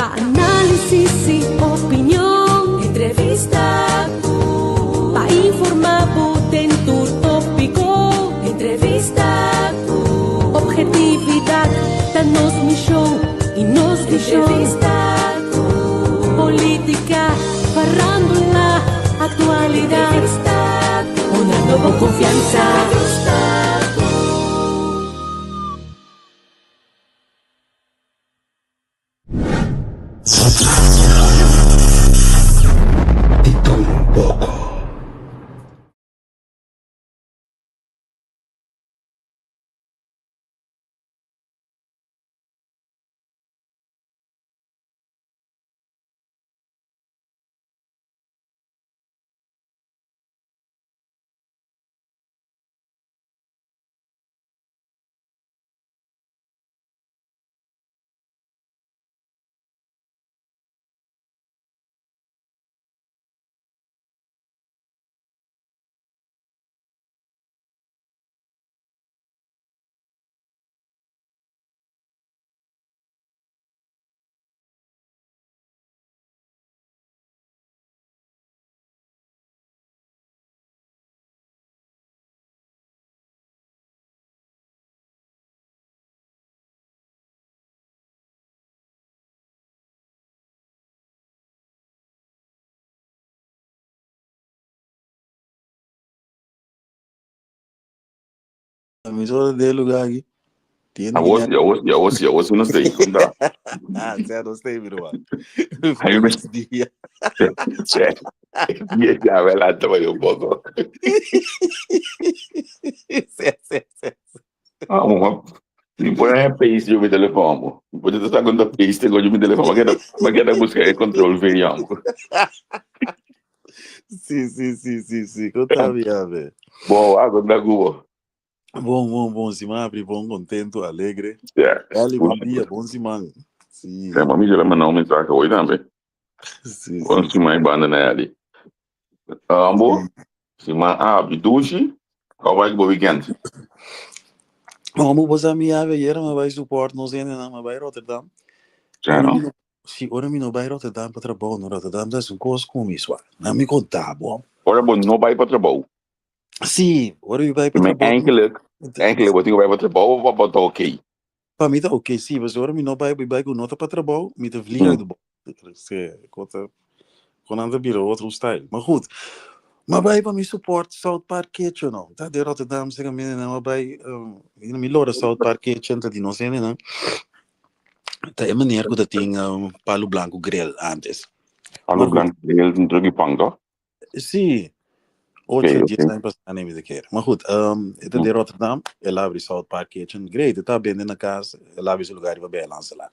Pa análisis i opinion. Entrevista ku. Pa informá bo den tur tópiko. Entrevista ku. Objetividat ta nos mishon i nos vishon. Entrevista ku. Polítika, farándula, aktualidat. Entrevista ku. Honrando bo konfiansa. Entrevista ku. Di tur un poko. Mi solo de lugar aquí. Tiene Awor sí, awor sí, awor sí, awor sí nos stay. Konta. Ah, sea, no stay, mi ruman. Ay, me- Feliz dia. Che, ya me lanta para un poco. Sea, sea, sea. Vamos, si pone paste yo mi teléfono. Pode estar com paste com mi teléfono, mas queda buscar el control V, amo. Sí, sí, sí, sí, sí. Konta mi, a ver. Bom, ah, conta cubo. Bon, bon, bon siman, abri bon, contento, alegre. Yeah. Eli, bon dia, bon siman. Sí, Sí, mami, yo le mandé un mensaje hoy también. sí, Bon sí. siman banda na ali. Ambo, siman abri dushi, how vai bo weekend? Vamos bosa mi ave, ayer me vai support, no sé, nada, me vai Rotterdam. Já Ora mi não. no, sí, ora mi no vai Rotterdam pa trabalho, no Rotterdam ta un cos com mi swa. Na mi conta, bom. Ora bo no vai para trabalho. Sí, ora mi vai pa Maar trabalho. eigenlijk, eigenlijk bo tinha vai para trabalho, vou botar ok. Pa mi ta oké, sí, mas ora mi no bai, mi bai ku nota pa trabalho, mi ta vlieg uit de bocht. Sí, kota, kon anda bira otro style. Maar goed. Maar bai pa mi support South Park Kitchen, no. Ta de Rotterdam, se mi na bai, mi lora South Park Kitchen, ta di no sene, no. Ta e manier ku ta tin Palo Blanco Grill antes. Palo Maar goed. Blanco Grill, un truque pan, toch? Sí. Ocho, Oké, 10 oké. aña pasá, nee, mi keer. Maar goed, het in Rotterdam, el abri South Park Kitchen, great, het binnen na cas, el abri su lugar bij Lancelaan.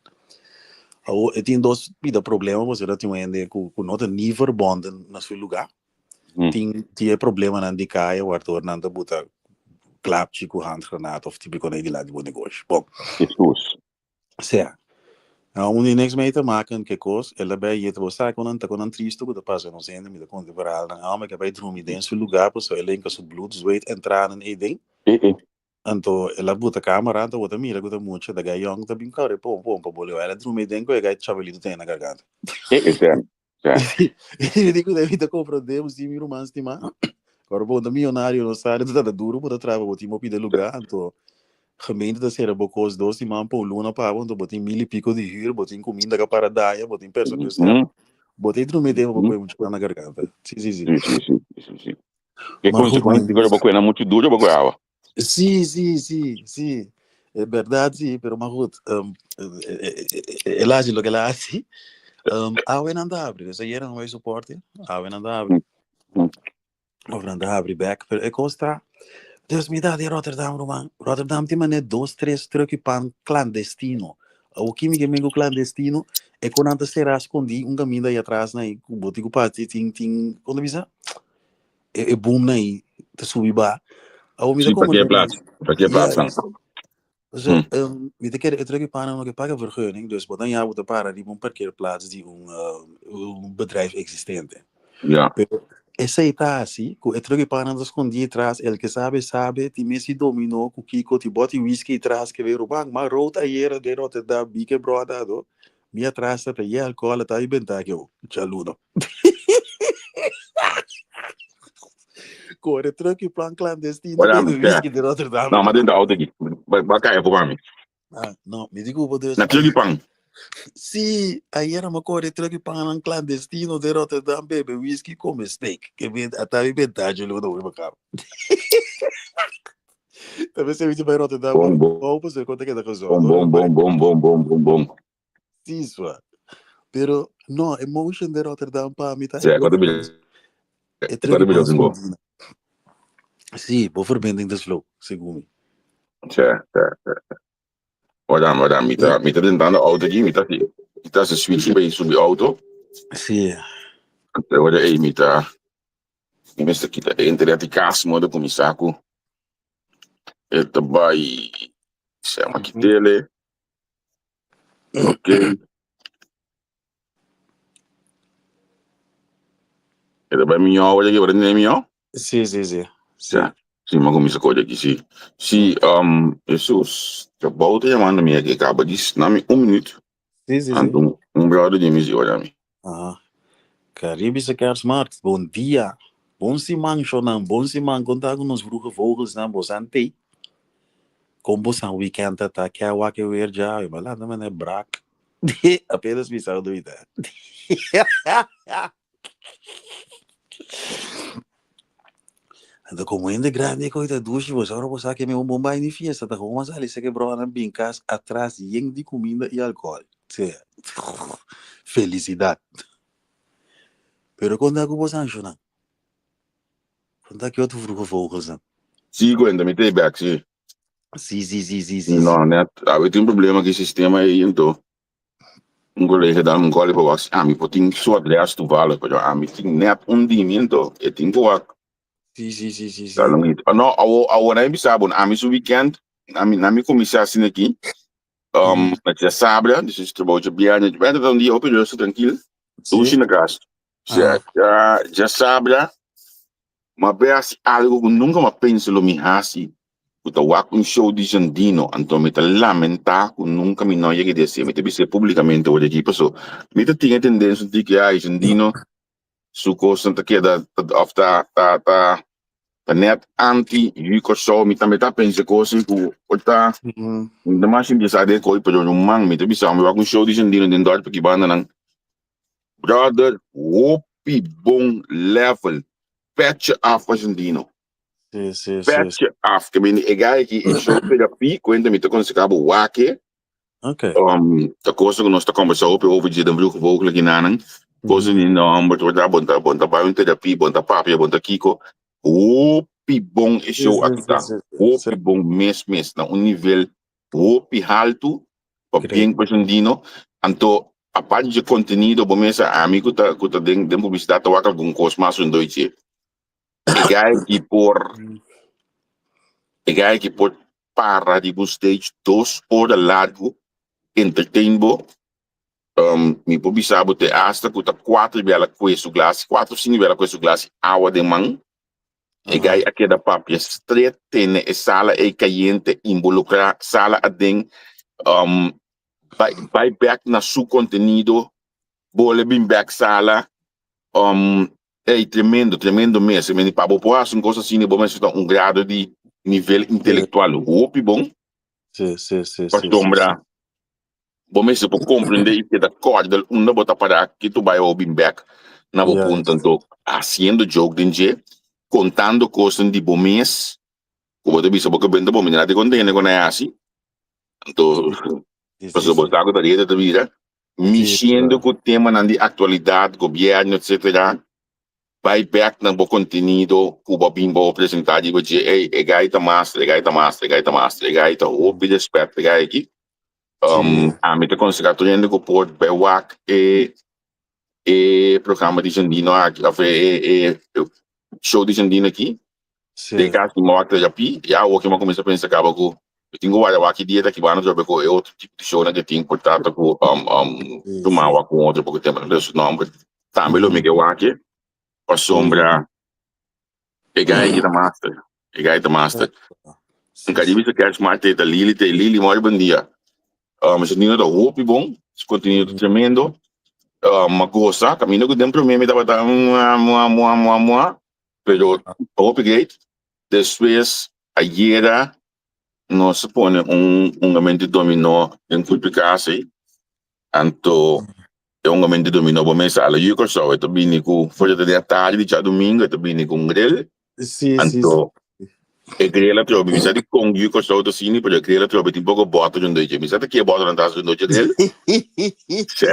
Het in dos pida problema, você dat tinha ainda com com nota niet verbonden na seu lugar. Tin tinha problema na de caia, o Arthur nanda buta klapje com handgranaat of typico nee die laat die negócio. Bom, Jesus. sea. Nou, om die niks mee te maken, que kos, ela bij je te bosa kon anta kon tristo ku passa no sende mi de kon de verhaal dan ah, maar ik heb bij droom in zijn lugar, so elenca su bloed, zweet en tranen e ding. Eh, eh. Anto ela buta câmera, anto bota mira kuta mucho, da gai yong ta bim kare pom pom pa boleo. Ela droom ding ko e gai chabelito tem na garganta. Eh, eh, ja. Ja. E digo deve ta compreendemos si mi romance stima. Agora bom, da milionário não sabe, tá duro, bota trava, botin mo pide lugar, anto gemeente da sera bocos dos die man po luna pa, anto botin mil e pico de huur, botin comida ka para daia, botin personeel. Botin droom ding ko mucho na garganta. Sí, sí, sí. Sí, sí, sí, sí, sí. Que Maar goed, consequência man. que eu vou muito duro, eu vou água. Sí, sí, sí, sí. Es verdad, sí, pero maar goed. El hace lo que él hace. Awe nanda abre. Dus ayer no hay soporte. Awe nanda abre. Of nanda abre back. Pero ik costa. Dus mi da di Rotterdam, Roman. Rotterdam ti mané dos, tres truck pan clandestino. O que me que mengo clandestino é quando anda será escondi um caminho daí atrás, né? O botico pati ting ting. Quando bisa? É, é boom né? Te subi ba. Awo mi da Sim, para como que é plaats? Para que é plaats dan? Dus, mi te kere het pana nog een pakken vergunning, dus wat dan ja moet para die een parkeerplaats die een bedrijf existente. Ja. Pero esa está así, ku het truck pana dos escondi atrás, el que sabe sabe, ti Messi dominó ku Kiko ti boti whisky atrás que ver o bank, maar rood ayer de Rotterdam, bieke broda do. Mi atras ta ye alcohol ta benta aki oh, djaluno. Corre truck y plan clandestino Hola, bebe mi whisky di Rotterdam. No, ma dentro auto aki. Ba kaya for mi. Ah, no, mi di cubo dus. Na truck y pan. Sí, ayer me corre truck y pan clandestino de Rotterdam bebe whisky come steak. Que me ata mi benta djaluno hoor mekaar. Tambe se bij Rotterdam. Bon, bon. Bon, pues conta que da gezond. Bon, bon, bon, bon, bon, bon, bon, bon. Sí, swa. Pero no, emotion de Rotterdam pa mi ta. Sí, cuánto mil? E Cuánto mil cinco? Sí, bo verbinding te slow, segun mi. Sí, sí, sí. Ora, ora, mi ta, mi ta tentando auto aquí, mi ta, mi ta se switch bij subi auto. Sí. Ora, ei, mi ta, mi mester kita e internet di cas modo ku mi sa ku e ta bai, se llama aquí tele. Ok. E ta bai mió awor aki, ora tene mió? Sí, sí, sí. Sí. Ja. Sí, m'a kuminsá kore aki, sí. Sí, Jesus, trabou ta yamando mi aki, kaba di na mi un minuut. Sí, sí, sí. Anto un brother di mi si ora mi. Aha. Caribische Kerstmarkt, bon dia. Bon siman, shonan, bon siman. Kon ta ku nos vroege vogelsnan, bosan tei? Kon bosan weekend ta ta? Ke awa ke weer djawe, ma lanta mene brak. Apenas mi sa duita. Anto como hende grandi koe ta dushi, bo sa ora bo sa ke mi un bon bai ni fiesta, ta gewoon a sali seke bronan bin kas atras yen di kuminda i alkohol. Sea, felisidat. Pero kon ta ku bo sanshonan? Kon ta ki otro vroege vogelsnan? Sí, kuenta, mi ta e bek, sí. Sí, sí, sí, sí, sí. No, net, awe tin problema ku e sistema ei, anto un colega dal un call pa wak si ami por tin su adres toevallig, pero ami tin net un di mi, anto e tin ku wak. Sí, sí, sí, sí, sí. Dal un hit. No, awo, awo na bisa bon, ami su weekend, ami, na mi kuminsá asina aki, na djasabra, dus is trabou djabièrnè, djabièrnè ta un dia hopi rustig, trankil, Sí. dushi na kas. Aha. Dja, djasabra, m'a bay hasi algo ku nunka m'a pensa lo mi hasi, ku ta wak un show di Jandino, anto mi ta lamentá ku nunka mi no yega di hasié. Mi ta bis'é públikamente ora aki paso mi ta tin e tendensia di ke ai Jandino su kosnan ta keda òf ta ta ta ta nèt anti yu Kòrsou. Mi tambe ta pensa kos ku por ta mi ta mas interesá den kos pero ruman mi ta bisa mi wak un show di Jandino den dòrp aki bandanan brother hopi bon level pètje af pa Jandino. Sí, sí, sí. Petje af. Ke meni e guy aki e show terapie, kuenta mi ta konsehá bo wak e. Ok. Ta cosa ku nos ta kombersá hopi over dje den Vroege Vogel aki nanan. Cosa di nomber, tur ta bon ta bon ta bai un terapie, bon ta papia, bon ta kiko. Hopi bon e Sí, show sí, aki sí, ta. sí, sí. Hopi bon mes mes na un nivel hopi haltu pa Great. bien presentino. Anto aparte dje kontenido bo mesa ami ku ta ku ta den den publisidat ta wak algun kos mas un doi dje. E guy ki por e guy ki por para riba un stage dos ora largu entertain bo mi por bisa bo te hasta ku ta kuater bia la kue su glas kuater of sinku bia la kue su glas awa den man e guy a keda papia stret tene e sala ei kayente involukrá sala aden bai bai bek na su kontenido bole bin bek sala Ey, tremendo, tremendo mes. I mean, pa bo por hasi un kos asina, bo mester ta un grado di nivel intelectual hopi bon. Sí, sí, sí, sí, sí, Pasobra bo mester por comprende i keda kòrda unda bo ta pará, ki tu bai hopi bek na bo punto. Anto, hasiendo joke den dje, kontando kosnan di bo mes, ku bo ta bisa bo ke benta bo manera di kontende ku nan a hasi. Anto, pasobra bo sa ku ta reda ta bira. Mishiendo ku temanan di aktualidat, gobièrnu etsetera, bai bèk na bo kontenido ku bo a bin bo presentá riba dje, ey, e gai ta master, e gai ta master, e gai ta master, e gai ta hopi rèspèt pa e gai aki. Ami ta konsehá tur hende ku por bai wak e e programa di Jandino aki òf e e show di Jandino aki, Den cas di moa terapia, ya awor ki mi a cuminsa pensa caba cu mi tin cu warda wak ki dia ta kiba no trobe cu e otro tipo di shownan ke tin por trata cu tuma wak cu otro poco tempo, no ta su nomber. Tambe lo mi ke wak e pasobra e guy aki ta master, e guy ta master. Un caribe sa catch marte ta Lily te Lily mooi bon dia. Su nino ta hopi bon. Su contenido ta tremendo. Um, m'a goza, caminda cu den prome mi tabata mua, mua, mua, mua, mua, pero hopi great. Despues, ayera, nos a pone un hungamento di dominó den Kulpi Kas ei. Anto e hungamento di dominó bo mester ala yu Kòrsou, e ta bini ku, for ta den atardi di djadumingu, e ta bini ku un grill. Sí, sí, Anto sí. e grill atrobe, mi sa dikon yu Kòrsou ta asina, pero e grill atrobe tin poko bòter rondó dje. Mi sa ta ke bòternan ta hasi rondó dje grill. Sè,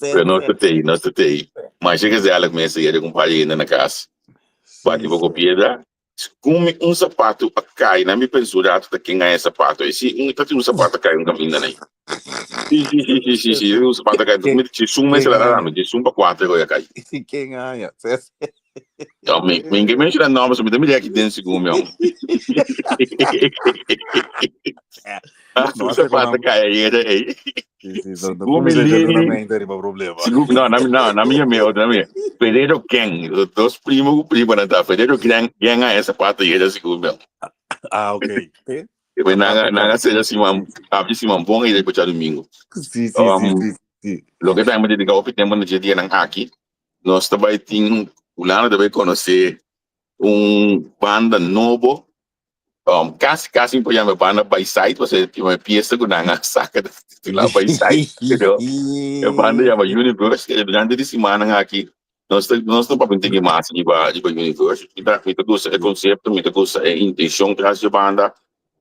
pero nos ta tei, nos ta tei. Masha gezellig mes ayera ku un par di hende na kas. Bati poko piedra. Ku mi un sapatu a kai na mi pensa un ratu ta ken haña e sapatu ei. Si un ta tin un sapatu a kai un kaminda na ei. Si si si si si si un sapatu a kai Ken mi djesun mes ken la haña? rami djesun pa kuater goy a kai. Si ken haña? Si si. No mi mi ke menshona nomber so mi ta mira aki den segun mi ong. No Un hace sapatu a con kai ayera ei. Sí, sí, no, no Sigun mi cuminsa liri nuevamente riba problema. Sigur, no, na, no, na mi amigo, na mi. Federo Ken, dos primo ku prima nan ta. Federo Ken, Ken a esa pata y era sigur meu. Ah, ok. Eh? E Zapato nanga, nanga Ken. sera siman, abri siman bon y después domingo. Sí, sí, sí, sí, sí. Lo que también dedica hopi tempo na dia nan aki, nos ta bai tin, fulano ta bai conoce un banda nobo Um, casi casi mi por llama banda by side, pasobra e prome pieza cu nan a saca ta titula by side, pero e banda llama Universe, e durante di simannan aki nos ta nos ta papia un tiki mas riba riba Universe. Mi ta mi ta gusta e concepto, mi ta gusta e intencion tras di e banda,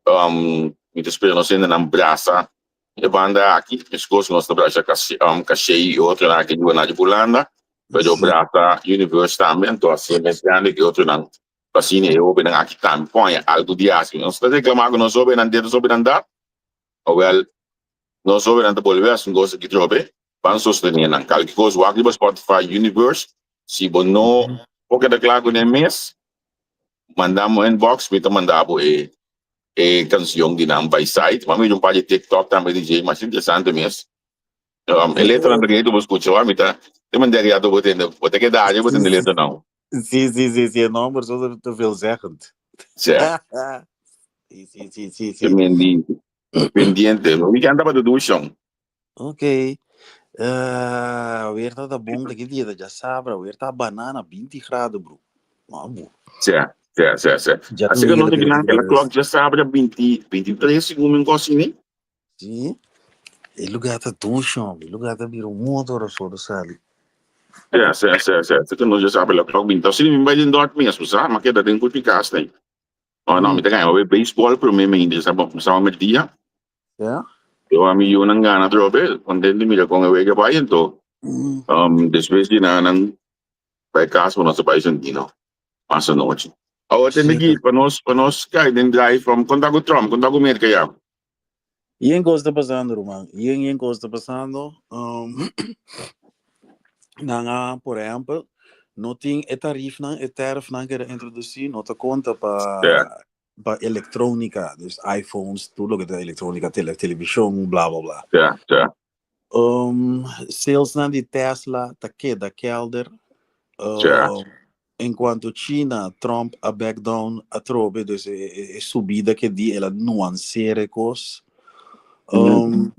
um, mi ta spera nos hendenan brasa e banda aki, meskos nos ta brasa Cache um Cache y otronan aki riba na di Hulanda, pero brasa Universe tambe, anto asina mes grandi cu e otronan. Asina e hobennan aki tambe por haña algu di hasi. Nos ta reklamá ku nos hobennan dit, nos hobennan dat. Awèl, nos hobennan ta bolbe hasi un kos aki trobe. Ban sostené nan. Kalke kos, wak riba Spotify Universe. Si bo no por keda kla kuné mes, manda mi un inbox, mi ta manda bo e e kanshon di nan by site. Mi a mira un par di TikTok tambe di dje, masha interesante mes. E letranan ta keda bo skucha, wak mi ta, te manera ku ya bo tende, bo ta keda aja bo tende letranan. Sí, sí, sí, sí, e nomber zo te veelzeggend. Sí. Sí, sí, sí, sí, sí. Mendi, pendiente. Mi weekend tabata dushon. Ok. Uh, weer ta bon, de dia dat ja sabra, weer ta banana 20 graden, bro. Maar bo. Sí, sí, sí, sí. Ja Así que no te te kinan, la klok ja sabra 20, 23 segun mi kosi ni. Sí. E lugar ta dushi, hombre. E lugar ta bira un motor of zo, sali. Ja, sí, sí, sí. Así que no ya sabe la klok 20. Así mi bai den dort mes, sa, ma keda den kulpi kas nei. Oh, no, mi ta gana we baseball pero me me inde, sa, sa me dia. Ja. Yo a mi yunan gana trobe, contento mira con e wega bai ento. Despues di nan nan bai kas, nos a bai Santino. Mas anochi. Awor tende ki pa nos pa nos kai den drive from konta ku Trump, konta ku Merka ya. Yen kos ta pasando ruman, yen yen kos ta pasando. Um, nan a, por ehempel, no tin e tarifnan, e tariffnan ku a introdusí no ta konta pa Yeah. pa elektronika, dus iPhones, tur loke ta elektronika, tele, televishon, bla bla bla. Yeah, yeah. Um, salesnan di Tesla ta keda kelder. Um, Ja. En cuanto China, Trump a back down atrobe, dus e, e, e subida que di, el a nuancere cos. Um,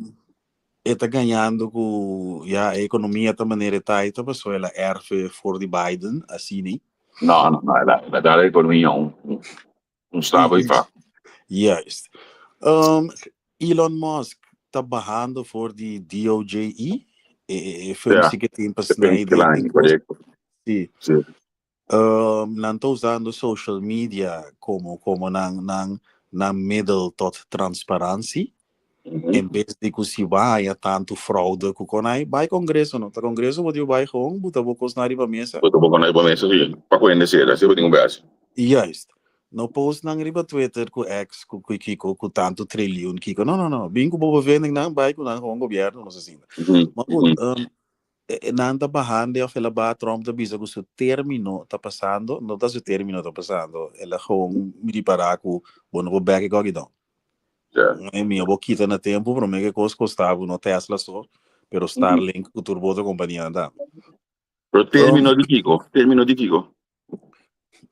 e ta gañando cu ja, e economia ta manera e ta, e ta paso el a erfe for di Biden, asina. No, no, no, el a, el a dar economia un, un, un stap y fa. Juist. Um, Elon Musk ta bahando for di DOJE, e, e, e functie que tin pa snijden en cos. Correcto. Sí. Sí. Um, nan ta usando social media como, como nan, nan, nan middel tot transparantie. En bes di ku si bo haya tantu fraude ku kon ai bai congreso no ta congreso bo diu bai gewoon buta bo kosnan riba mesa. Buta bo kosnan riba mesa si pa ku hende sera si bo tin un bes. Juist. No post nan riba Twitter ku X ku ku kiko ku tantu triljoen kiko no no no bin ku bo bevinding nan bai ku nan gewoon gobierno nos asina. Maar goed nan ta bahande of el a baha Trump ta bisa ku su termino ta pasando no ta su termino ta pasando el a gewoon ripara ku bo no por bek e koki don. Ja. E mi bo kita na tempo prome ke kos kosta bo no Tesla so, pero Starlink ku tur bo otro kompania tambe. Pero termino di kiko? Termino di kiko?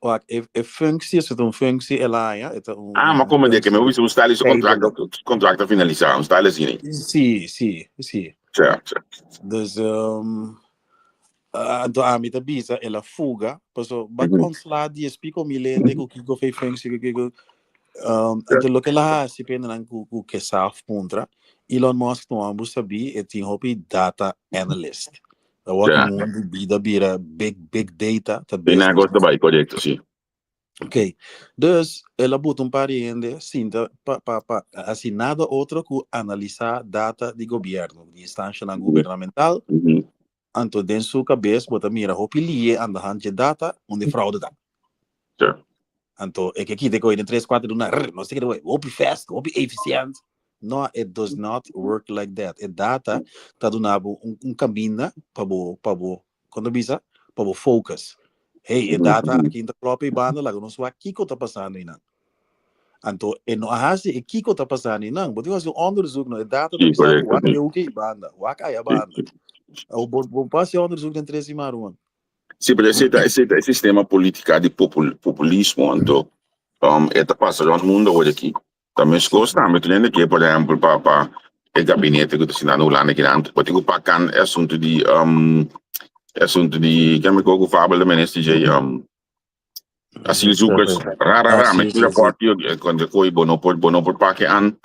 Wak, e, e functie, es un functie el a haña, e ta un, Ah, ma un como de que me functie wist un style su tijdelijk. contract, contract a finalisa, un style asina. Sí, sí, sí. Ja, ja. Dus anto ami ta bisa el a fuga, paso bak ontsla dies pico mil hende ku kiko fe functie ku kiko. Anto loke el a hasi pa hendenan ku ke sa of puntra, Elon Musk ta un homber sabí, e tin hopi data analyst. Awor ki mundu bida bira big big data ta Den business. negocio ta bai, korekto, si. Ok, dus el a buta un par di hende sinta pa pa pa hasi nada otro ku analisá data di gobièrnu, di instanshanan gubernamental. Anto den su kabes bo ta mira hopi lie anda hand dje data unda e fraude ta. Anto e ke kita e koe den tres kuater luna, rrr, nos ta kere wei hopi fast, hopi efisiènt. No, it does not work like that. E data ta duna bo un kaminda pa bo pa bo Kon ta bisa? Pa bo focus. Hey, e data aki ta klop ei banda, laga nos wak kiko ta pasando einan. Anto e no a hasi e kiko ta pasando einan. Bo tin ku hasi un onderzoek no. E data ta bisa bo wak e hoek ei banda, wak aya banda. Bo bo por hasi onderzoek den tres siman, ruman. Sí, pero esei ta esei ta e sistema politica di populismo anto e ta pasa rond mundo awor aki. Ta meskos tambe tur hende ke, por ehempel, pa pa e gabinete ku ta sinta na Hulanda kinan, bo tin ku pakan e asuntu di e asuntu di ken mi ku fabel ta minister dje asielzoekers, ra ra ra, mi tin raport yo kontra koe bo no por bo no por pake an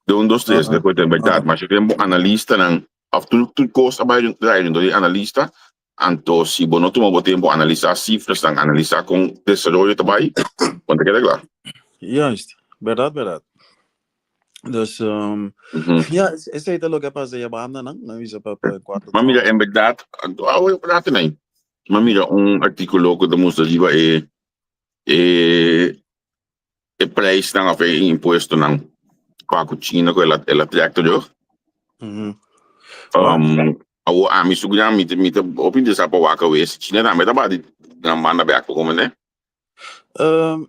de un dos tres, despues ta bèrdat, mas yo tin bo analistanan òf tur tur kos a bai draai rondó di analista, Anto si bo no tuma bo tempo analisá sifrasnan, analisá kon desaroyo ta bai, bo no ta keda kla. Juist, berdad, berdad. Dus, ja, esei ta loke a pasa ya bandanan, nan bisa pa pa kuarto Ma mira, en berdad, anto awe un rato nei, ma mira un artíkulo ku ta mustra riba e e e prijsnan of e impuestonan pa ku China ku el a el a trek terug. Awor ami su gran mi ta mi ta hopi interesá pa wak awe si China tambe ta bati nan banda bek pa komende.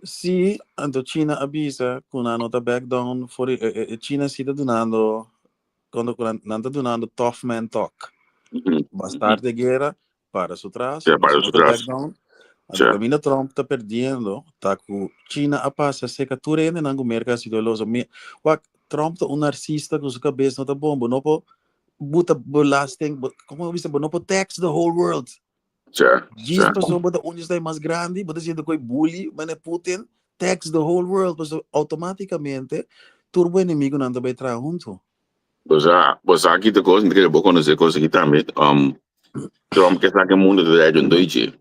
Si, anto China a bisa ku nan no ta back down for di e China si ta dunando kondo ku nan ta dunando tough man talk. Ba start e guera para su tras, Ja, para nos su no ta tras. back down. Anto Ja. kaminda Trump ta perdiendo ta ku China a pasa seka tur hendenan ku Merka a sido loso. Mi, wak, Trump ta un narsista ku su kabes no ta bon. Bo no por buta belasting, bo, komo bo bisa, bo no por tax the whole world. Ja, Djis ja. pasobra bo ta un di esnan mas grandi, bo ta sinti ku e bully, mane Putin, tax the whole world, pasobra automaticamente tur bo enemigunan ta bai traha huntu. Bo sa, bo sa ki ta kos, mi ta kere bo konosé kos aki tambe. Trump ke sa ke mundo ta draai rondó dje.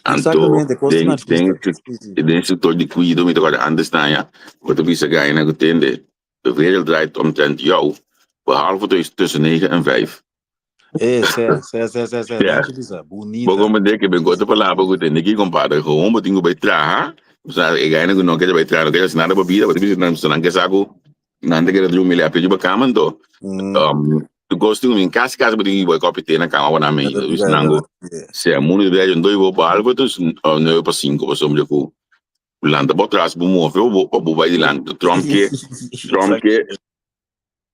Anto, Exactamente, kos den, narcisista. den, Sí, sí. den sector di kuido, mi ta kòrda antes taña, bo ta bisa gaina ku tende, de wereld draait omtrent jou, behalve tussen negen en vijf. Eh, sè, sè, sè, sè, sè, Ja. danki bisa, Bo bunita. comprende que ben otro palabra ku tende ki compadre, gewoon bo tin ku bai traha, o e gaina ku no kere bai traha, no kere hasi nada pa bida, bo ta bisa nan, nan ke sa ku nan ta kere drumi lepi riba kama anto. Tu kos tin ku mi kasi kasi bo tin ku bai kopi te na kama pa nan mei. Bisa nan ku se mundo ta drai rondó bo behalve tussen nueve pa cinco pasobra ku lanta bo tras bo move bo pa bo bai dilanti. Trump ke Trump ke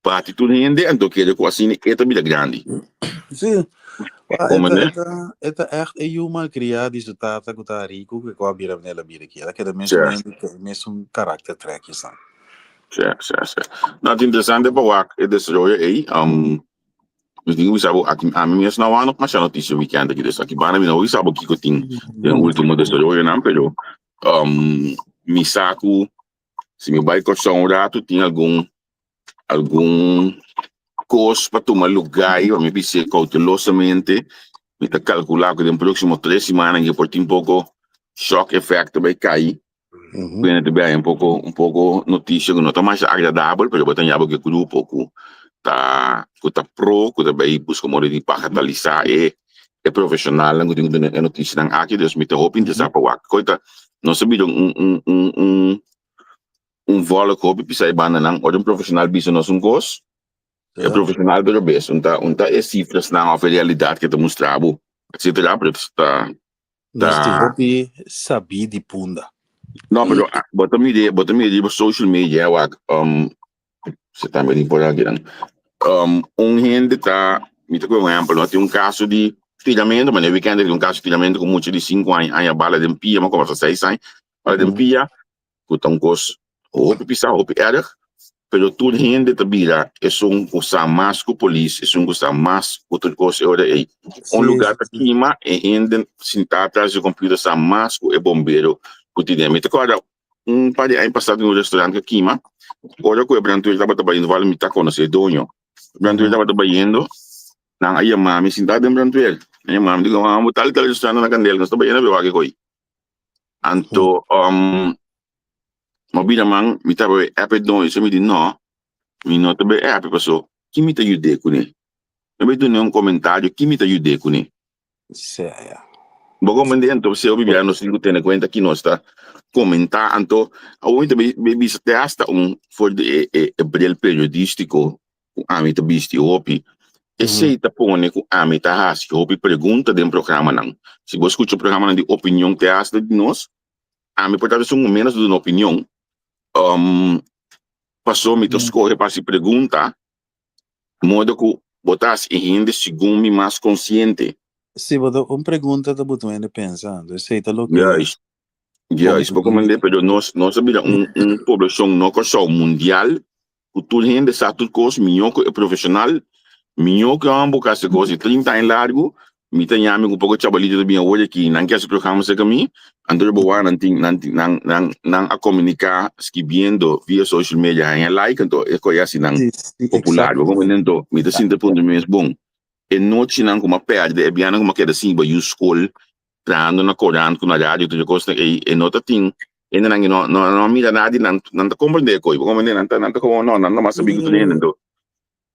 Bati tur hende anto kere ku asina e ta bira grandi. Sí. Wa, Como e ta, ne? e ta, e ta echt e yu malcriá di su tata ku ta riku ku ku a bira manera el a bira aki. El a keda mesun Sí. hende ku e mesun karakter trekjesnan. Sí, sí, sí. No, ta interesante pa wak e desaroyo ei. Mi tin ku bisa bo, aki, ami mes no a wak masha notisia weekend aki, dus aki banda mi no bisa bo kiko tin den ultimo desaroyonan, pero mi sa ku si mi bai Kòrsou un ratu tin algun algun kos pa tuma lugá i pa mi bis'é koutelosamente. Mi ta kalkulá ku den próksimo tres simannan ke por tin poko shock effect ta bai kai. Ku hende ta bai haña un poko un poko notisia ku no ta masha agradabel, pero bo ta haña bo ku e grupo ku ta ku ta pro ku ta bai buska moda di bagatalisá e e profeshonalnan ku tin ku duna e notisianan aki. Dus mi ta hopi interesá pa wak. Koe ta nos a bira un un un un un volk hopi pisa e bandanan ora un profesional bisa nos un kos e profesional ta robes un ta un ta e cifrasnan of e realidad ke ta mustra bo etcetera pero ta Nos tin hopi sabí di punda. No, pero bo ta mira bo ta mira riba social media wak se tambe tin por aki nan un hende ta mi ta kohe un ehempel no tin un kaso di tiramento mane weekend tin un kaso di tiramento ku mucha di sinku aña aña bala den pia ma komo hasta seis aña bala den pia ku ta un kos hopi pisá, hopi erg. Pero tur hende ta bira esun ku sa mas ku polis, esun ku sa mas ku tur kos e ora ei. Un lugá ta kima, e hende sintá tras di computer sa mas ku e bombero ku tin den. Mi ta kòrda un par di aña pasá tin un restaurant ku a kima, ora ku e brandweer tabata bayendo, wal mi ta konosé e doño, e brandweer tabata bayendo, nan a yama mi sintá den brandweer, nan a yama mi, digo, bo tal i tal restaurant na kandela, nos ta bayendo a wak e koi. Anto, Ma bira man, mi ta bai app e doño, so mi di no, mi no ta bai app paso ki mi ta yud'é kuné? Mi bai dun'é un komentario ki mi ta yud'é kuné? Sea ya. Bo komprendé? Anto si hopi bia nos tin ku tene kuenta ki nos ta komentá, anto awor mi ta bai bisa te asta un for di e e e bril periodístiko ku ami ta bisti hopi, esei ta pone ku ami ta hasi hopi pregunta den programanan. Si bo skucha programanan di opinion te asta di nos, Ami por ta esun ku menos duna opinion, um, paso mi ta skohe pa hasi pregunta, modo ku bo ta hasi e hende segun mi mas konsiente. Si, bo ta un pregunta ta buta un hende pensa, anto esei ta loke. Juist, juist, bo komprende, pero nos, nos a bira un, un poblashon no Kòrsou, mundial, ku tur hende sa tur kos mihó ku e profeshonal, mihó ku e hòmber ku hasi kos di trinta aña largu, mi ta yami ku poko chabalito ta bin awor aki, nan ke hasi programa serka mi, anto bo wak nan tin nan nan nan nan a komuniká skibiendo via social media haña like anto e koe hasi nan popular, bo komprende? Anto mi ta sinti puntra mi mes bon e nochinan ku mi a pèrdè e bianan ku mi a keda sin bai yu skol trahando na korant ku na radio tur e kosnan ei e no ta tin hendenan ku no no a mira nada di nan nan ta komprende e kos bo komprende nan ta nan ta komo no nan ta mas sabí ku tur hende anto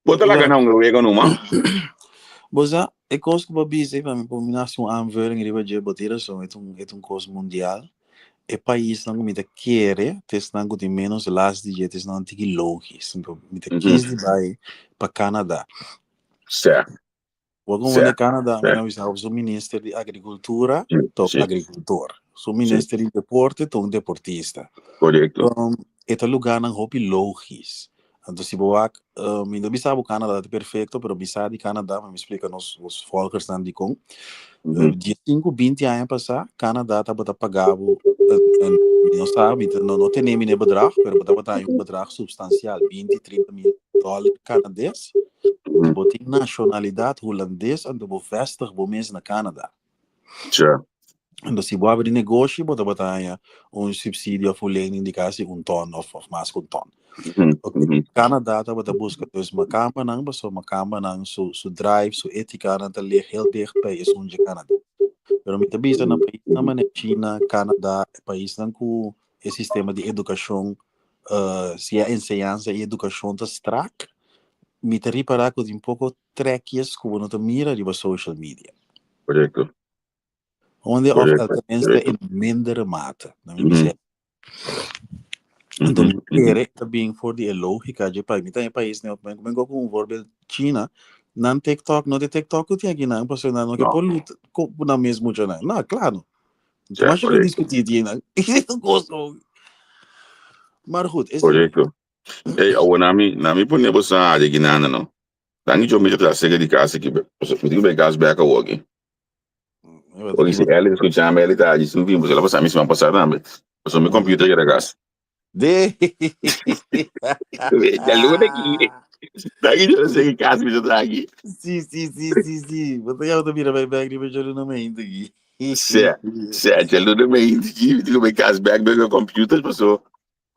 bo ta laga nan un wega numa. Bo sa e kos ku bo a bisa ei pa mi por mi hasi un aanvulling riba dje bo tin rason e ta un e ta un kos mundial e paisnan ku mi ta kere ta esnan ku tin menos las di dje ta esnan tiki logis anto mi ta kis di bai pa Canada. Sè. Bo como de Canada, mi bisa su minister di agricultura, to agricultor. Su minister di deporte, to un deportista. Correcto. Um, e ta lugarnan hopi logis. Anto si bo wak, um, mi no bisa bo Canada ta perfecto, pero mi sa di Canada, mi explica nos, nos volgersnan di con. 15, 20 aña pasá, Canada tabata paga bo, mi no sa, mi no, no tene mi ne bedrag, pero bo tabata un bedrag substancial, 20, 30 mil dollar Canades. Si bo tin nashonalidat hulandes anto bo vestig bo mes na Canada. Tja. Anto si bo abri negoshi bo tabata haña un subsidio of un lening di kasi un ton of of mas ku un ton. Canada tabata buska dus makambanan pasobra makambanan su su drive, su etikanan ta lig heel dicht bij esun dje Canada. Pero mi ta bisa na paisnan manera China, Canada, e paisnan ku e sistema di edukashon si e enseñansa i edukashon ta strak, mi ta ripará ku tin poko trekjes ku bo no ta mira riba social media. Korekto. Onde of tenminste in mindere mate. Na mi bisa. Anto mi kere ta bin for di e logika dje pais. Mi ta den e pais ne op men go ku un voorbeeld China, nan TikTok no ta e TikTok ku tin aki nan pasobra nan no ke polut ku nan mes muchanan. No, klaro. Ja, Mas je correcto. discutir die nan. Maar goed, is Correcto. Hey, awo nami, nami pone bo sa área aquí nana, no? Danki jo mi ta cerca di casa aquí. Mi tin que gas back awo aquí. Porque si Ellie escuchame, Ellie ta allí sin tiempo, se la pasa mi semana pasada tambe. Paso mi computer era gas. De. Ya luna aquí. Danki jo cerca di casa mi ta aquí. Sí, sí, sí, sí, sí. Bo ta ya bo ta mira bij bek riba djaluna mainta aki. Sè, sè, djaluna mainta aki mi tin ku bai kas bek bek e computer paso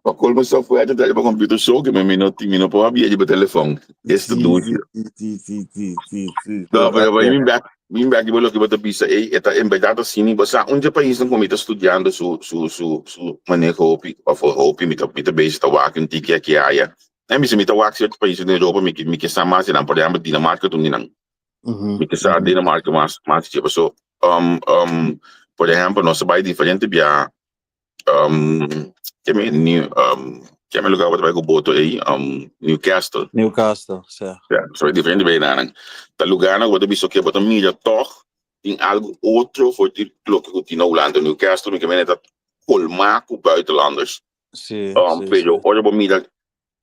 pa colmo software ta traha pa computer so ke mi no mi no por habia riba telefon. Es ta Sí, dushi. sí, sí, sí, sí, sí, sí. No, pero bai mi bek mi bek riba loke bo ta bisa ey e ta en berdad asina bo sa un dje paisnan ku mi ta studiando su su su su maneho hopi of hopi mi ta mi ta bezig ta wak un tiki aki aya. E mi si mi ta wak sierto paisnan den Europa mi mi ke sa mas di nan por ehempel Dinamarca ta un di nan. Mi ke sa Dinamarca mas mas di dje paso um um por ehempel nos a bai diferente bia um ke mi new um ke mi lugar bo ta bai ku boto ei um Newcastle. Newcastle, sa. Ya, nos a bai diferente bia einan. Ta lugarnan ku bo ta bisa oke bo ta mira tog tin algu otro for di loke ku tin na Hulanda. Newcastle mi ke mene ta kolmá ku buitenlanders. Sí, Um, sí, pero sí. ora bo mira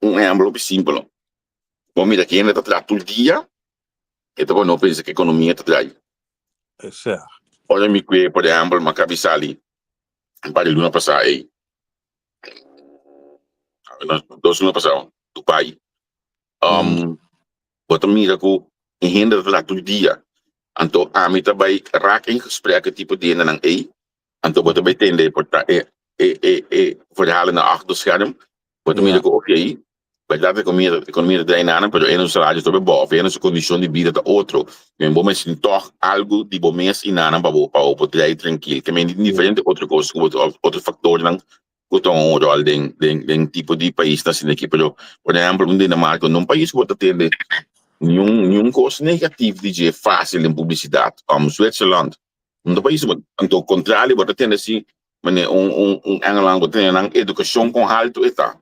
un ehempel hopi simpel, no? Bo mira kende ta traha tur dia, e ta por no pensa ku ekonomia ta drai. Sí. Ora mi kue, por ehempel, mi a kabi sali un par di luna pasá ei, no, dos luna pasá. Dubai. Um, Bo ta mira ku e hende ta traha tur dia. Anto ami ta bai raak in gesprek e tipo di hendenan ei. Anto bo ta bai tende por ta e e e e verhalen achter scherm. Bo ta mira ku okey, bèrdat ekonomia ekonomia ta draai nanan, pero e nan su salario ta bai bou, of e nan su kondishon di bida ta otro. Men bo mester tin tòg algu di bo mes i nanan pa bo pa bo por draai trankil. Ke men tin diferente otro kos ku bo otro faktornan ku ta un ròl den den den tipo di paisnan asina aki. Pero por ehèmpel un Dinamarka no un pais ku bo ta tende niun niun kos negatif di dje fásil den publisidat. Zwitserland no ta pais ku bo anto kontrario bo ta tende si manera un un un Engeland bo ta tende nan edukashon kon haltu e ta.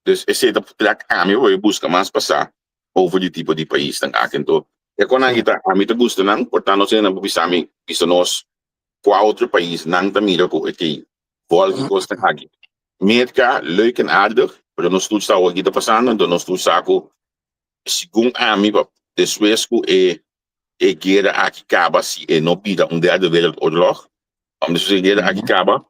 Dus esei ta trèk ami pa bai buska mas pasá over di tipo di paisnan aki. Anto e konan aki ta ami ta gusta nan por ta nos hende nan por bisa mi bisa nos kua otro pais nan ta mira ku e tin Volg kos ta aki. Merka, leuk en aardig, pero nos tur sa wak ta pasando, enton nos tur sa ku segun ami pa despues ku e e guera aki kaba, si e no bira un derde wereldoorlog, om despues e guera aki kaba,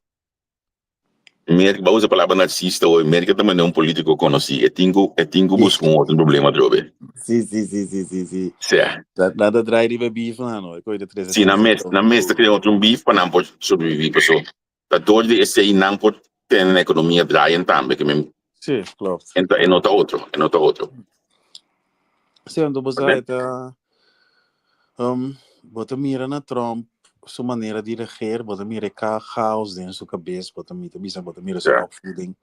Merka, ba usa palabra narcisista hoy, Merka ta manera un politico konosí, e tin ku e tin ku buska un otro problema atrobe. Sí, sí, sí, sí, sí, sí. Sea. Nan ta draai riba beef nan, no? E koe ta trese Sí, nan mes, nan mes ta krea otro un beef pa nan por sobreviví, paso ta dor di esei nan por tene nan ekonomia draaien tambe, ke men Sí, klopt. enta e no ta otro, e no ta otro. Sí, anto bo sa e ta um, bo ta mira na Trump su manera di regeer, bo ta mira e chaos den su kabes, bo ta mira, bisa, bo ta mira su Ja. opvoeding.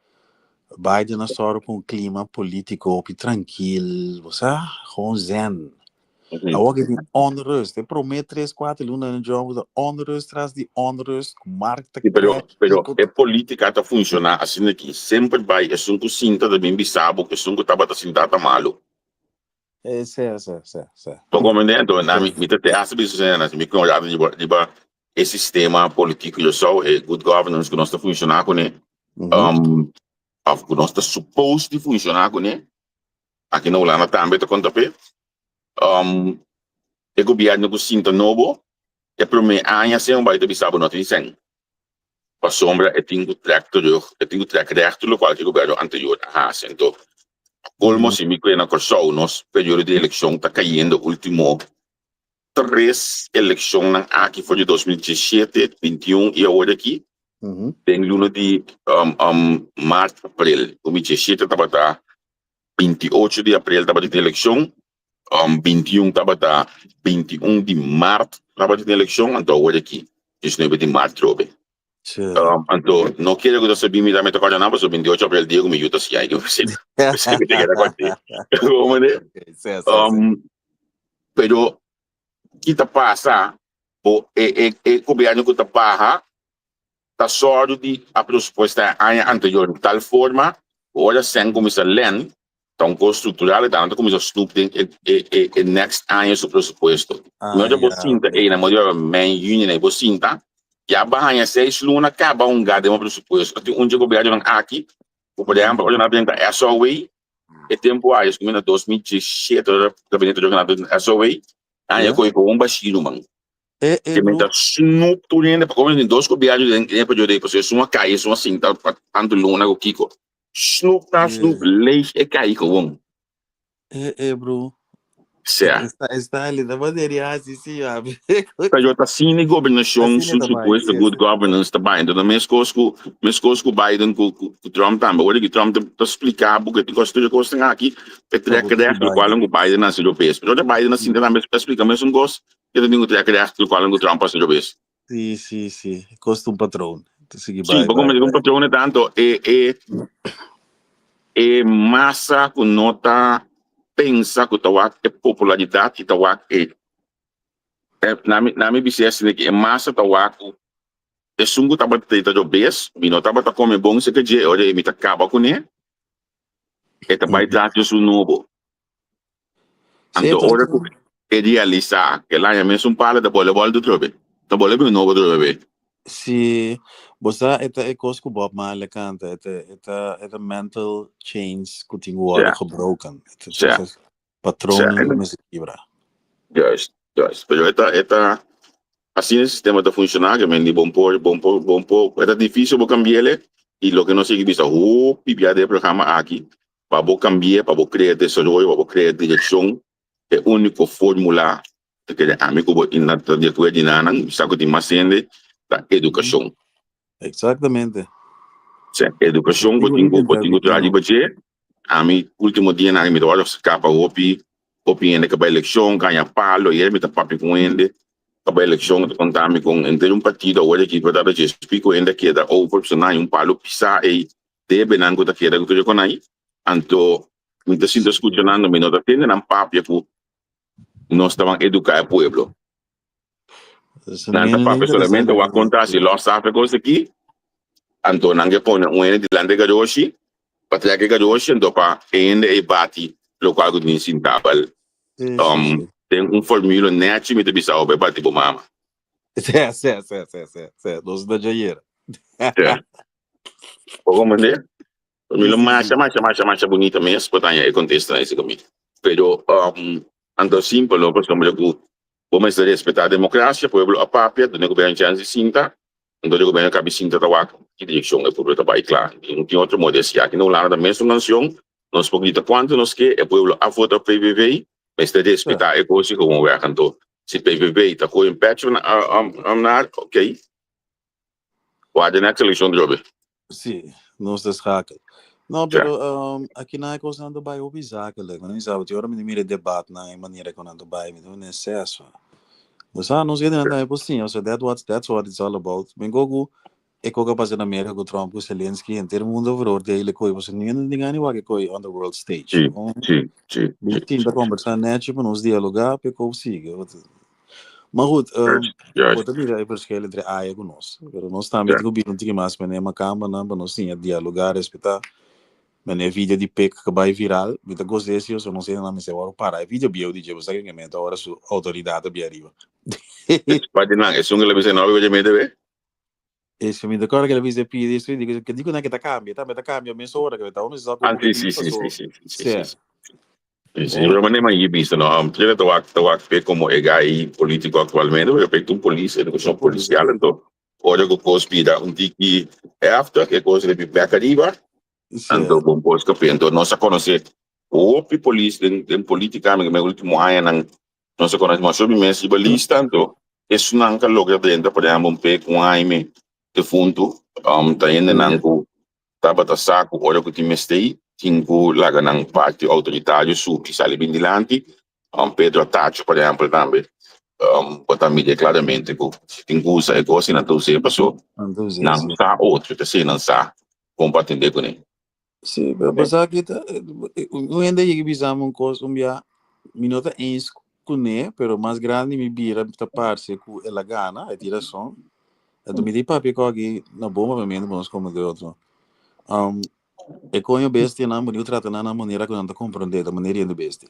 Biden a sòru pa un klima polítiko hopi trankil, bo sa, gewoon zen. Awor ke tin onrust, e promé tres, kuater luna den Trump ta onrust tras di onrust, ku markt ta Sí, pero, crash, pero kiko e polítika ta funshoná asina aki. Semper bai esun ku sinta ta bin bisa bo ku esun ku tabata sintá ta malu. Eh, sè, sè, sè, sè. Bo comprende? Anto, na mi, mi ta te hasta bisa esei na mi con rato riba, riba e sistema politico yo so, e good governance ku nos ta funshoná kuné, um, of ku nos ta supposed di funshoná kuné, aki na Hulanda tambe ta konta p'e. Um, e gobierno ku sinta nobo, e promé aña sin bai ta bisa bo no tin sèn. Pasobra e tin ku trèk terug, e tin ku trèk règt lokual ku e gobierno anterior a hasi. Anto, pa kolmo si mi kue na Kòrsou nos periodo di elekshon ta kayendo último tres elekshonnan aki for di 2017, 21 i awor aki den luna di mart, aprel. 2017 tabata 28 di aprel tabata tin elekshon, 21 tabata 21 di mart tabata tin elekshon, anto awor aki 19 di mart trobe. Anto no kere ku ta sabí mi tambe ta kòrda nan pasobra 28 aprel dia ku mi yu ta siña i p'esei mi ta keda kòrda. Pero ki ta pasa bo e e e gobierno ku ta baha ta sòru di a presupuesta e aña anterior di tal forma ku ora sèn kuminsá lèn ta un kos struktural e ta kuminsá snoep den e e e e next aña su presupuesto. No ta bo sinta ei nan bo di mei yüni nan bo sinta ya bo haña seis luna kaba hunga den bo presupuesto. Tin un dje gobiernonan aki ku por ehèmpel ora nan a drenta SOW e tempu a es na 2017 ora gabinete a drenta SOW nan a kohe un bashí ruman. E, e, Ke men bro. ta snoep tur hende pa komo tin dos gobierno den den e periodo ei pasobra esun a kai esun a sinta pa tantu luna ku kiko. Snoep ta snoep Yeah. leeg e kai gewoon. E, e, bro. Sea. Esta, esta linda manera hasi sí, abi. Pero ta asina e gobernashon Asina su ta bai, supuesto sí, good asina ta bai. governance ta bai. Entonces meskos ku meskos ku Biden ku ku ku Trump tambe. Ora ki Trump ta ta splika bo ku e tin kos tur e kosnan aki e Pa trek bo sigui recht lokual Biden. ku Biden a hasi robes. Pero ora Biden a sinta tambe a splika mesun kos e ta tin ku trek recht lokual ku Trump a hasi robes. Sí, sí, sí. Kos ta un patroon. Ta sigui Sí, bai, bo bai, komprende un bai. patroon e tanto e e e masa ku no ta pensa ku ta wak e popularidat i ta wak e e na mi na mi bis'é asina ki e masa ta wak ku esun ku tabata trata robes mi no tabata kome bon seke dje ora mi ta kaba kuné e ta bai tras di esun nobo. Sí, Anto entonces ora ku e realisá ke el haña mesun pala ta bole bòlta atrobe. Ta bole bin nobo atrobe be. Sí, bo sa e ta e kos ku Bob Marley kanta, e ta e ta e ta mental chains ku tin ku wòrdu Ja. gebroken. E ta Ja. e patronen Ja. ku mester kibra. Juist, juist. Pero e ta e ta asina e sistema ta funshoná, ke men di bon por bon por bon por e ta difísil bo kambi'el i loke nos sigui bisa hopi bia den e programa aki. Pa bo cambi'e, pa bo crea desaroyo, pa bo crea direccion, e unico formula ta kere ami cu bo ta di acuerdo di nan, mi sa cu tin mas hende, ta educacion. Exactamente. Sea, educacion bo tin cu bo tin cu traha riba dje. Ami ultimo dianan mi ta wòrdu scapa hopi, hopi hende ka bai eleccion, ka haña palo, ayer mi ta papia cu un hende ka bai eleccion, ta conta mi con henter un partido awor aki ta dje spico hende a keda over pasobra nan haña un palo pisa ey debe nan ku ta keda ku tur e konai, anto mi ta sinta skucha nan, mi no ta tende nan papia ku nos ta ban eduká e pueblo. Nan ta papia solamente wak konta si los sa e kos aki, anto nan ke pone un hende dilanti e garoshi, pa trek e garoshi, anto pa e hende ei bati lokual ku tin sintá. Bal, den un formula nèchi mi ta bisa bo pa e bati bo mama. Sè, sè, sè, sè, sè, sè, nos ta djayera. Sè. Bo comprende? Mi lo masha, masha, masha, masha bunita mes pa taña e contesta na ese comida. Pero, um, anto simpel, no? Pasobra cu bo mester respeta democracia, pueblo a papia, duna e gobierno chance di sinta, anto e gobierno cabi sinta ta wak ki direccion e pueblo ta bay cla. No tin otro modo di haci. Aki na Hulanda ta mesun cancion, nos por grita cuanto nos ke, e pueblo a vota PVV, mester respeta e cos y gewoon weg. Anto, si PVV ta gooi un pecho na, um, naar, ok. Wak next eleccion drobe. Sí, nos ta schakel. No, pero um, aki na e kosnan ta bai hopi zakelijk. Mi sa, ora mi mira e debatnan, e maniera ku nan ta bai, mi ta un exceso. Bo sa, nos hendenan tambe por siña, so that what, that's what it's all about. Mi go ku e kos ku a pasa na Amerika ku Trump ku Zelensky, henter mundo veroordeel e koi, pasobra niun hende tin gana di wak e koi on the world stage. Sí, sí, sí, Mi sí, tin ta sí. kombersá nèchi pa nos dialogá pa e kos sigui. Maar goed, um, Juist. bo ta mira e verschil entre aya ku nos. Pero nos tambe tin ku bira un tiki mas mene makambanan pa nos siña dialogá, respetá. Mene video di Pik ku bai viral, mi ta gosa esi so nos hendenan mester wòrdu para. E video bieu di dje, bo sa ke momento ora su outoridat a bia ariba. Pa di nan, esun ke la bisa no a biba dje mete be? Eso mi ta kòrda ke la bisa e pidi eso, di ke di ku nan ke ta kambia, tambe ta kambia mesora, ke ta unu sa ku Ah, ku si, si, pidi si, paso. si, si, si, Sea. si, si. Sí, sí, pero manera man vista, no? Um, tiene ta wak, ta wak pe como e gai político actualmente, pero pe un polis, educación policial, entonces, ora ku kos bira un tiki heftig, e kos repi bek ariba, Sí. anto bon kos kapia. Entonces, nos a conoce hopi polis den, den política, mi me último añanan, nos a conoce masho mi mes riba lista, anto, esunnan ka logra drenta, por ejemplo, un pe ku Jaime defuntu, um, ta hendenan ku tabata sa ku ora ku tin mester tin ku laga nan parti outoritario subi sali bin dilanti. Pedro Atacho por ehèmpel tambe bo ta mira klaramente ku si tin ku usa e kos i nan ta us'é paso nan sa otro ta esei nan sa kon pa atendé kuné. Sí, pero bo sa ki ta un hende yega bisa mi un kos un bia mi no ta eens kuné pero mas grandi mi bira ta parse ku el a gana e tin rason. Anto mi di papia ku aki na bon papia pa nos komo de otro. Um, e koño bestianan bo trata nan na manera ku nan ta komprendé, ta manera hende bestia.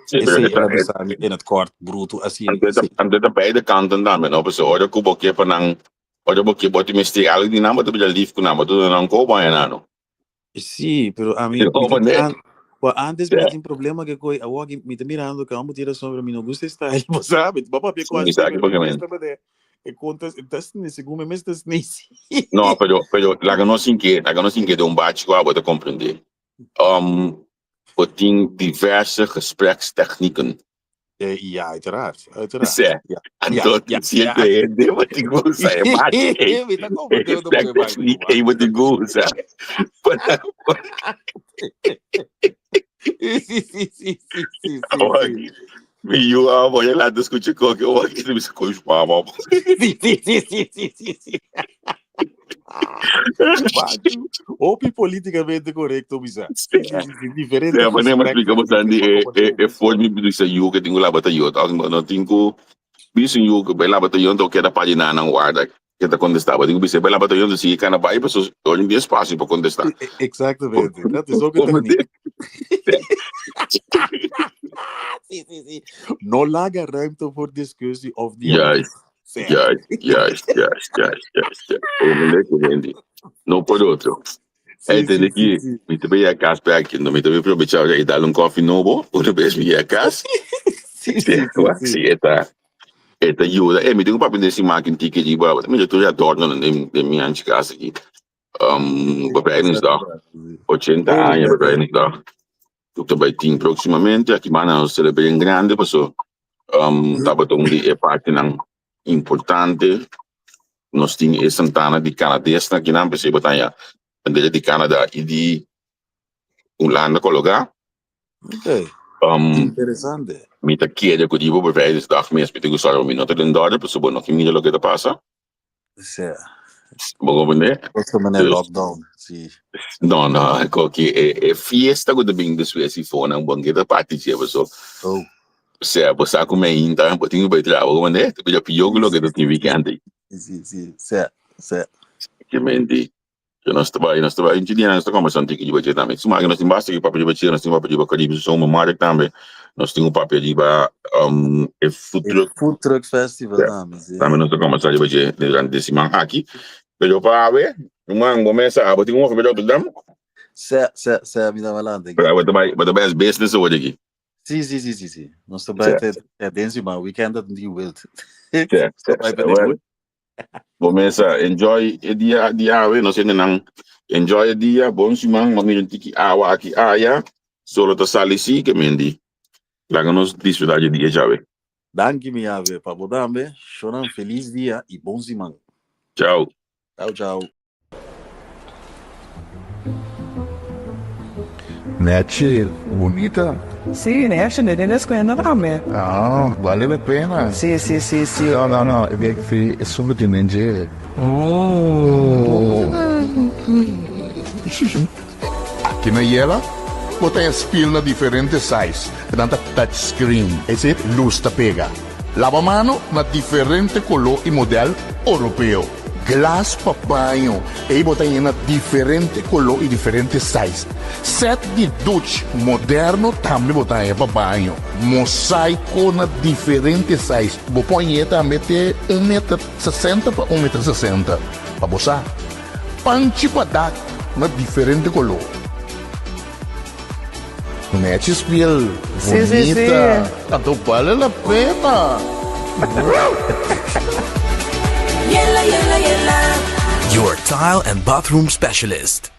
Sí, pero Esei e ta, el a bisa mi in het kort, bruto, asina. Anto ta, anto ta beide kanten tambe, no? Pasobra ora ku bo ke pa nan, ora bo ke bo tin mester algu di nan, bo ta bira lif ku nan, bo ta duna nan kobo aña nan, no? Sí, pero a mi, mi ta, an, well, antes mi tin problema que coi, awor aki mi ta mirando que amo tira sombra, mi no gusta style, bo sabe, bo papia Sí, cu mi así, sa pero mi porque gusta bade, e conta, ta sni, segun mi mes ta sni. No, pero, pero laga nos sin que, laga nos sin que de un bachi cu abo ta comprende. Um, bo tin diverse gesprekstechnieken. Eh, ja, uiteraard, uiteraard. Sè, Ja, ja, anto ja, tin cierto ja. hende bo tin cu usa e bachi ei. Mi ta E comprende wat bo bai gesprekstechniek doen, ei bo tin cu usa. Pa- Sí, sí, sí, sí, sí, sí, Awor sí. mi yu a voy a laat escucha koke awor ki mi sa koe mama. Sí, sí, sí, sí, sí, sí, sí. Machu, hopi políticamente correcto, bisa. Sí, sí, sí, sí, diferente Ja, maar nee, maar explica gesprekstechnieken bastante pa e comprender e e forma mi bisa yu que tengo la batallo, toch? No tin ku bisa yu que bai la batallo to queda pagina nan guarda que ta contestaba. Digo bisa bai la batallo to sigue cana bai paso hoy di espacio pa contestar. Exactamente, dat is ook een techniek. Sí, sí, sí. No laga ruimte voor discussie of dialoog. Juist, Zeg. juist, juist, juist, juist, juist, juist. Como me Wendy. No por otro. Sí, Hey, sí, tende sí, aquí, sí. mi te voy a casa pe aquí, no mi te voy a aprovechar y darle un coffee nobo, una vez mi a casa. Sí, sí, sí, Sí, sí. esta, esta ayuda. Eh, mi tengo papi de si maak un ticket die, maar mi tu ya adorno den den mi anchi casa aquí. Um, bevrijdingsdag. 80 aña bevrijdingsdag. Ku ta bai tin próximamente. Aki banda nos celebré en grande paso um, tabata un di e partinan importante. Nos tin e Santana di Canades na kinan, p'esei bo ta haña bandera di Canada i di Hulanda kologá. Ok. Um, Interesante. Mi ta kere ku riba bevrijdingsdag mes mi ta gusta ora mi no ta den dòrp, pasobra bo no ke mira loke ta pasa. Sea. Bo comprende? Otro manera Dus- lockdown, sí. No, no, koki e, e fiesta ku ta bin despues i fonan, bon ke ta parti dje paso. Oh. Sea, bo sa ku me ainda, bo tin ku bai traha, bo comprende? Ta bira pió ku loke ta tin weekend ei. Sí, sí, sí. Sea, sea. Ke menti. Ke nos ta bai, nos ta bai, inchi dia nos ta kombersa un tiki riba dje tambe. Suma ke nos tin basta ke papia riba dje, nos tin papia riba Caribe Zomer Markt tambe, nos tin un papia riba um, e food E truck. Food Truck Festival Ja. tambe, sí. Tambe nos ta kombersa riba dje durante e siman aki. Pero pa awe, ruman, bo mesa, abo tin un ofe pa Rotterdam? Sea, sea, sea, mi ta malante Pero aki. bo ta bai, bo ta bai as business awor aki. Sí, sí, sí, sí, sí. Nos ta bai Sea. te, te den siman, weekend ta tin wild. Sea, Nos ta sea, bai sea. pa den Well, Bo mesa enjoy e dia di awe, nos hendenan enjoy e dia, bon siman, m'a mira un tiki awa aki aya, solo ta sali si ke mendi. Laga nos disfruta dje dia djawe. Danki mi ave, pa bo tambe, shonan feliz dia y bon siman. Chao. Chao chao. Nechi, bunita. Sí, nechi, ne den escuela tambe. Ah, vale la pena. Sí, sí, sí, sí. No, no, no, e bek fi e solo tin den dje. Oh. Aki na Yela, bo ta spil na diferente size, nan ta touch screen, ese luz ta pega. Laba mano na diferente color y model Oropeo. Glas pa baño, ei bo ta yena diferente color y diferente size. Set di duch moderno tambe bo ta haña pa baño. Mosaico na diferente size, bo por hañ'é tambe te un meter sesenta pa un meter sesenta, pa bo sa. Panchi pa dak na diferente color. Nechi spiel Sí, sí, sí. bunita, anto bale la pena. Yela, yela, yela. Your tile and bathroom specialist.